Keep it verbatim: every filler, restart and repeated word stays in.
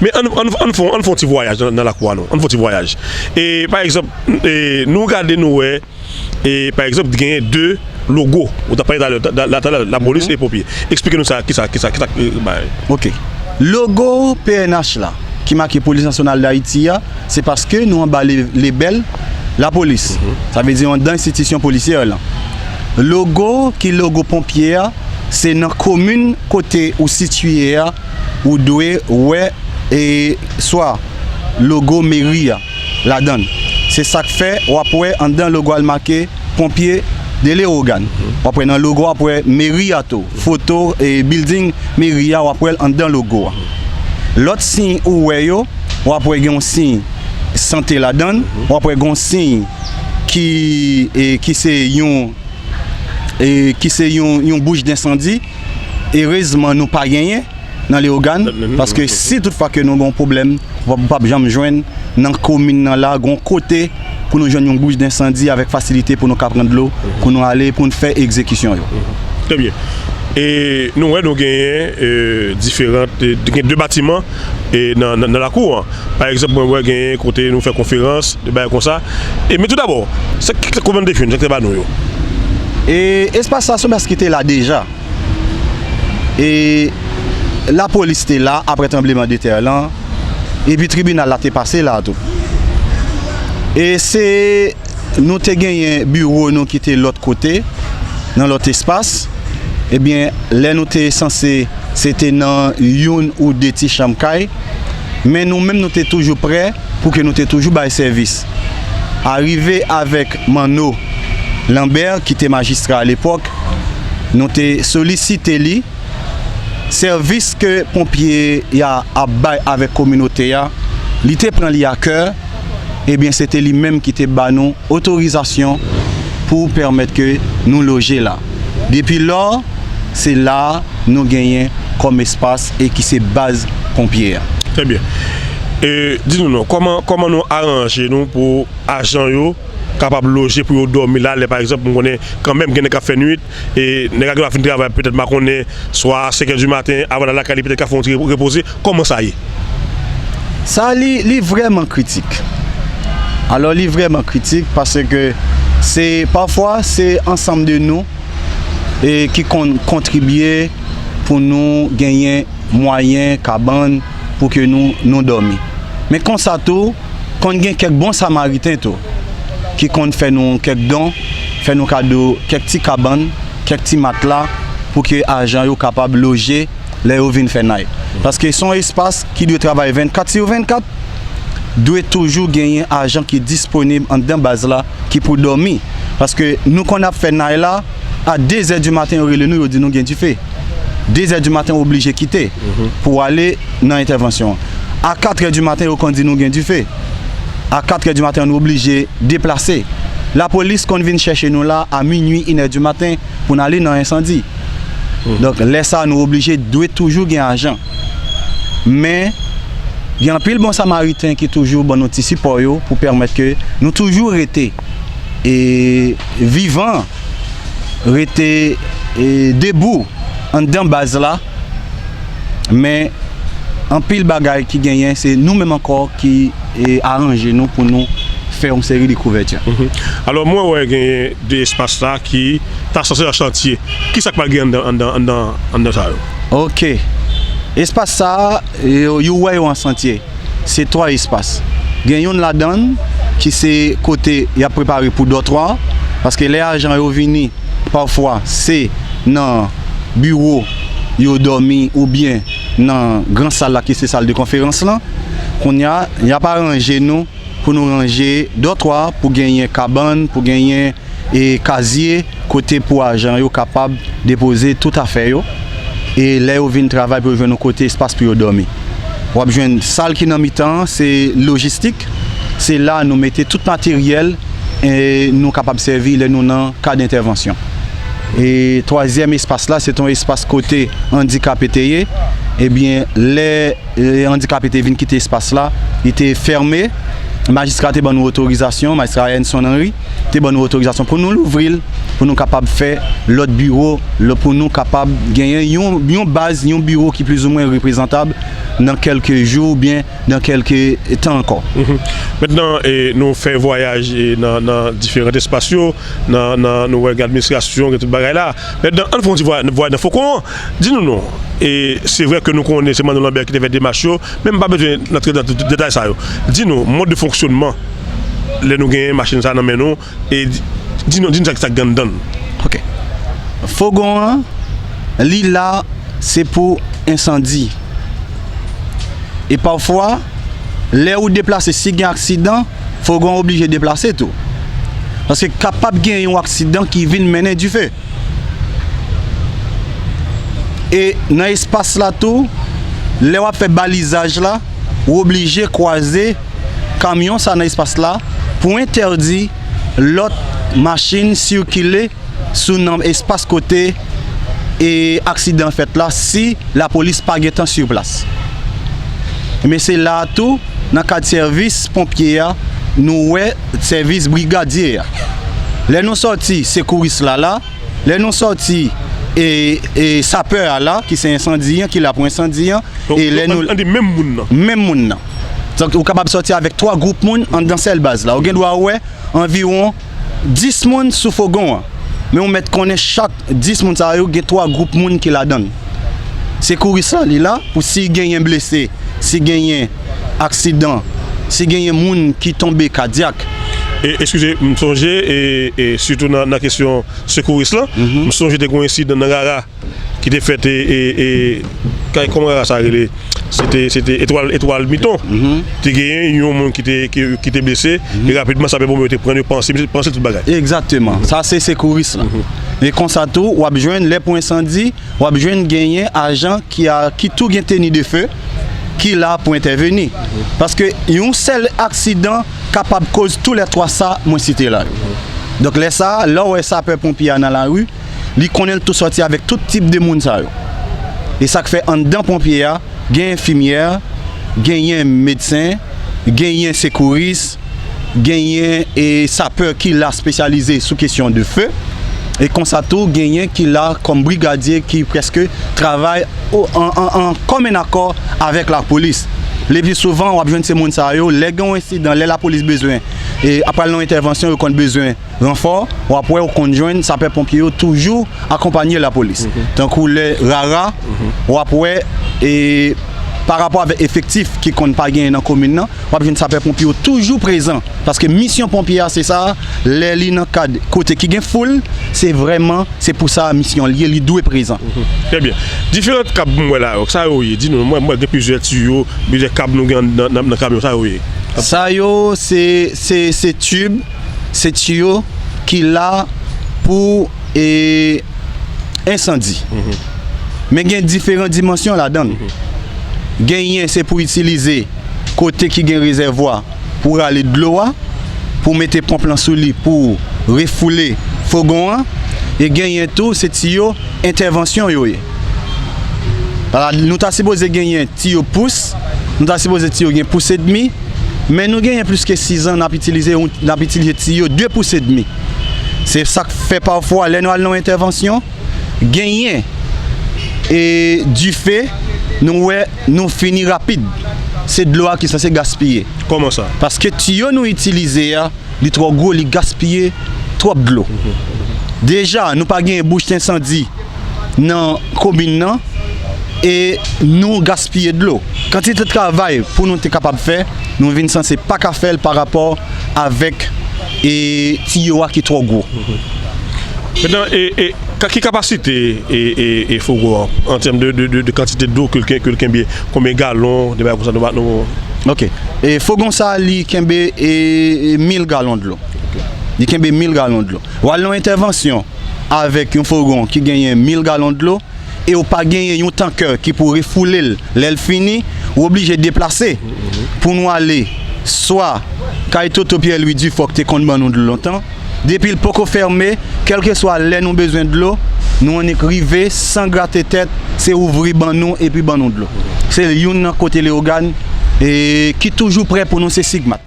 Men ann, ann, ann fè, ann fè yon ti vwayaj nan, nan lakou a non. Ann fè yon ti vwayaj. E, pa egzanp, e, nou gade, nou wè, e, pa egzanp, genyen de logo. Ou t ap pale talè, ta- ta- talè, lapolis e ponpye. Eksplike nou sa, kisa, kisa, kisa, e, bay. Ok. Logo P N H la, ki make Polis Nasyonal Dayiti a, se paske nou anba le- lebèl lapolis. Sa vle di anndan enstitisyon polisyè lan. Logo ki logo ponpye a, se nan komin kote ou sitiye a, ou dwe wè e swa logo meri a ladan l. Se sa k fè w ap wè anndan logo a l make Pompiers de Leyogàn. W ap wè nan logo a, w ap wè meri a tou. Foto e building meri a, w ap wè l anndan logo a. Lòt siy ou wè yo, w ap wè gen yon siy sante ladan l, w ap wè gen yon siy ki, e, ki se yon, e, ki se yon, yon bouch densandi. Erezman, nou pa genyen nan Leyogàn, paske si tout fwa ke nou gen yon pwoblèm, w p ap janm jwenn nan komin nan la, gen yon kote pou nou jwenn yon bouch densandi avèk fasilite pou nou ka pran dlo, pou nou ale, pou nou fè egzekisyon yo. Trè byen. E nou wè nou genyen e, diferan, e, gen de batiman e, nan, nan, nan lakou an. Pa egzanp, mwen wè genyen kote nou fè konferans, de bagay konsa. E, men tou dabò, sa k- konbyen de fim, sa k te ba nou yo? E espas sa se yon espas ki te la deja. E lapolis te la apre tranbleman de tè lan, epi tribinal la te pase la tou. E se nou te genyen biwo nou ki te lòt kote, nan lòt espas. Ebyen, lè nou te sanse, se te nan youn ou de ti chanm kay, men nou menm nou te toujou prè pou ke nou te toujou bay sèvis. Arive avèk Manno Lambert, ki te majistra alepòk, nou te solisite li. Sèvis ke ponpye a ap bay avèk kominote a, li te pran li a kè, ebyen, se te li menm ki te ba nou otorizasyon pou pèmèt ke nou loje la. Depi lò, se la nou genyen kòm espas e ki se baz ponpye a. Trè byen. E, di nou non, kòman, kòman nou aranje nou pou ajan yo kapab loje, pou yo dòmi la, lè pa egzanp, m konnen kanmenm gen nèg k ap fè nwit, e nèg la gen dwa fin travay petèt, m pa konnen, swa senk è di maten, avan l al lakay li, petèt ka fè yon ti repoze. Kòman sa ye? Sa li, li vrèman kritik. Alò, li vrèman kritik paske se, pafwa, se ansanm de nou e ki konn kontribye pou nou genyen mwayen kabann pou ke nou, nou dòmi. Men konsa tou, konn gen kèk bon samariten tou ki konn fè nou kèk don, fè nou kado kèk ti kabann, kèk ti matla pou ke ajan yo kapab loje lè yo vin fè night. Paske se yon espas ki dwe travay vennkat sou vennkat, dwe toujou genyen ajan ki disponib anndan baz la ki pou dòmi. Paske nou konn ap fè night la, a de zè di maten yo rele nou, yo di nou gen dife. De zè di maten ou oblije kite pou ale nan entèvansyon. A kat è di maten yo konn di nou gen dife. A kat è di maten an nou oblije deplase. Lapolis konn vin chèche nou la a minui, inè di maten pou n ale nan ensandi. Donk, lè sa a nou oblije dwe toujou gen ajan. Men, gen anpil bon samariten ki toujou ban nou ti sipò yo pou pèmèt ke nou toujou rete e vivan, rete e debou anndan baz la. Men anpil bagay ki genyen, se nou menm ankò ki e aranje nou pou nou fè yon seri de kouvèti. Alò, mwen wè genyen de espas la ki ta sanse an chantye. Kisa k pral genyen anndan, anndan, anndan, anndan sa yo? Ok. Espas sa a, yo, yo wè yo an chantye. Se twa espas. Gen youn ladan l ki se kote y ap prepare pou dòtwa, paske lè ajan yo vini, pafwa se nan biwo yo dòmi oubyen nan gran sal la ki se sal de konferans lan. Kounye a, y ap aranje nou pou nou ranje dòtwa pou genyen kabann, pou genyen e kazye kote pou ajan yo kapab depoze tout afè yo. E lè yo vin travay pou yo jwenn yon kote espas pou yo dòmi. W ap jwenn sal ki nan mitan an, se lojistik. Se la nou mete tout materyèl e nou kapab sèvi lè nou nan ka dentèvansyon. E twazyèm espas la, se te yon espas kote andikape te ye. Ebyen, lè e andikape te vin kite espas la, li te fèmen. Majistra te ban nou otorizasyon, majistra Henson Henry te ban nou otorizasyon pou nou louvri l, pou nou kapab fè lòt biwo, lò- pou nou kapab genyen yon, yon baz, yon biwo ki plizoumwen reprezantab nan kèlke jou oubyen nan kèlke tan ankò. Mentnan, e, nou fè vwayaj, e, nan, nan diferan espas yo, nan, nan, nou wè gen administrasyon, gen tout bagay la. Mentnan, ann fè yon ti vwayaj, vwayaj nan Fokon an. Di nou non. E se vre ke nou konnen se Manno Lambert ki te fè demach yo, men m pa bezwen antre nan tout detay sa yo. Di nou, mòd de fonksyonman, lè nou genyen machin sa nan men nou, e di, di nou, di nou sa, sa k gen anndan l. Ok. Fogon an, li la, se pou ensandi. E pafwa, lè ou deplase, si gen aksidan, fogon an oblije deplase tou. Paske kapab gen yon aksidan ki vin mennen dife. E nan espas la tou, lè w ap fè balizaj la, ou oblije kwaze kamyon sa nan espas la pou entèdi lòt machin sikile sou nan espas kote e aksidan fèt la si lapolis pa gentan sou plas. Men se la a tou, nan kad sèvis ponpye a, nou wè sèvis brigadye a. Lè nou sòti, sekouris la la. Lè nou sòti, e, e sapè a la, ki se ensandi an, ki la pou ensandi an, e lè nou, an di menm moun nan. Menm moun nan. Donk, ou kapab sòti avèk twa gwoup moun anndan sèl baz la. Ou gen dwa wè anviwon dis moun sou fogon an. Men ou mèt konnen chak dis moun sa yo gen twa gwoup moun ki ladan l. Sekouris la, li la pou si genyen blese, si genyen aksidan, si genyen moun ki tonbe kadyak. E, eskize, m sonje, e, e sitou nan, nan kesyon sekouris lan, m sonje te gen yon ensidan nan Rara ki te fèt, e, e, e, kay, kòman Rara sa rele? Se te, se te Etwal, Etwal Miton. Te genyen yon moun ki te, ki, ki te blese, e rapidman, sapè ponpye yo te pran, yo panse, panse tout bagay. Egzakteman. Sa se sekouris lan. E konsa tou, w ap jwenn lè pou ensandi, w ap jwenn genyen ajan ki a, ki tou gen teni de fe, ki la pou entèveni. Paske yon sèl aksidan kapab koz tou lè twa sa mwen site la yo. Donk, lè sa a, lè w wè sapè ponpye a nan lari, li konnen l tou sòti avèk tout tip de moun sa yo. E sa k fè anndan ponpye a, gen enfimyè, genyen medsen, genyen sekouris, genyen, e, sapè ki la espesyalize sou kesyon de fe. E konsa tou, genyen ki la kòm brigadye ki prèske travay o, an, an, an kòmennakò avèk lapolis. Lepli souvan, w ap jwenn se moun sa yo, lè gen yon ensidan, lè lapolis bezwen, e, ap pral nan yon entèvansyon, yo konn bezwen ranfò, w ap wè ou konn jwenn sapè ponpye yo toujou akonpanye lapolis. Tankou lè Rara, w ap wè, e, pa rapò avèk efektif ki konn pa genyen nan komin nan, w ap jwenn sapè ponpye yo toujou prezan. Paske misyon ponpye a se sa, lè li nan kad kote ki gen foul, se vrèman, se pou sa misyon l ye, li dwe prezan. Trè byen. Diferan kab m wè la yo, sa yo ye? Di nou, mwen, mwen gen plizyè tiyo, plizyè kab nou gen nan, nan, nan kamyon, sa yo ye? Sa yo, se, se, se tib, se tiyo ki la pou, e, ensandi. Men gen diferan dimansyon ladan l. Genyen se pou itilize kote ki gen rezèvwa pou rale dlo a, pou mete ponp lan sou li pou refoule fogon an, e genyen tou se tiyo entèvansyon yo ye. Ala, nou ta sipoze genyen tiyo pous, nou ta sipoze tiyo gen pous edmi, men nou genyen plis ke sizan n ap itilize, n ap itilize tiyo de pous edmi. Se sa k fè pafwa, lè nou al nan yon entèvansyon, genyen, e, dife, nou wè, nou fini rapid. Se dlo a ki sanse gaspiye. Kòman sa? Paske tiyo nou itilize a, li twò gwo, li gaspiye twòp dlo. Deja, nou pa gen bouch ensandi nan komin nan, e nou gaspiye dlo. Kantite travay pou nou te kapab fè, nou vin sanse pa ka fè l pa rapò avèk, e, tiyo a ki twò gwo. Mentnan, e, e, ka, ki kapasite, e, e, e fogon an, an tèm de, de, de, de kantite dlo ke l ken-, ke l kenbe, konbyen galon, de bagay konsa, nou pa, nou... Ok. E fogon sa, li kenbe, e, e, mil galon dlo. Li kenbe mil galon dlo. W al nan yon entèvansyon avèk yon fogon ki genyen mil galon dlo, e w pa genyen yon tankè ki pou refoule l lè l fini, w oblije deplase pou nou ale swa kay Toto Pierre Louis Dufort ki te konn ban nou dlo lontan. Depi l poko fèmen, kèlkeswa lè nou bezwen dlo, nou annik rive san grate tèt, se ouvri ban nou epi ban nou dlo. Se youn nan kote Leyogàn, e, ki toujou prè pou nou, se Sigmat.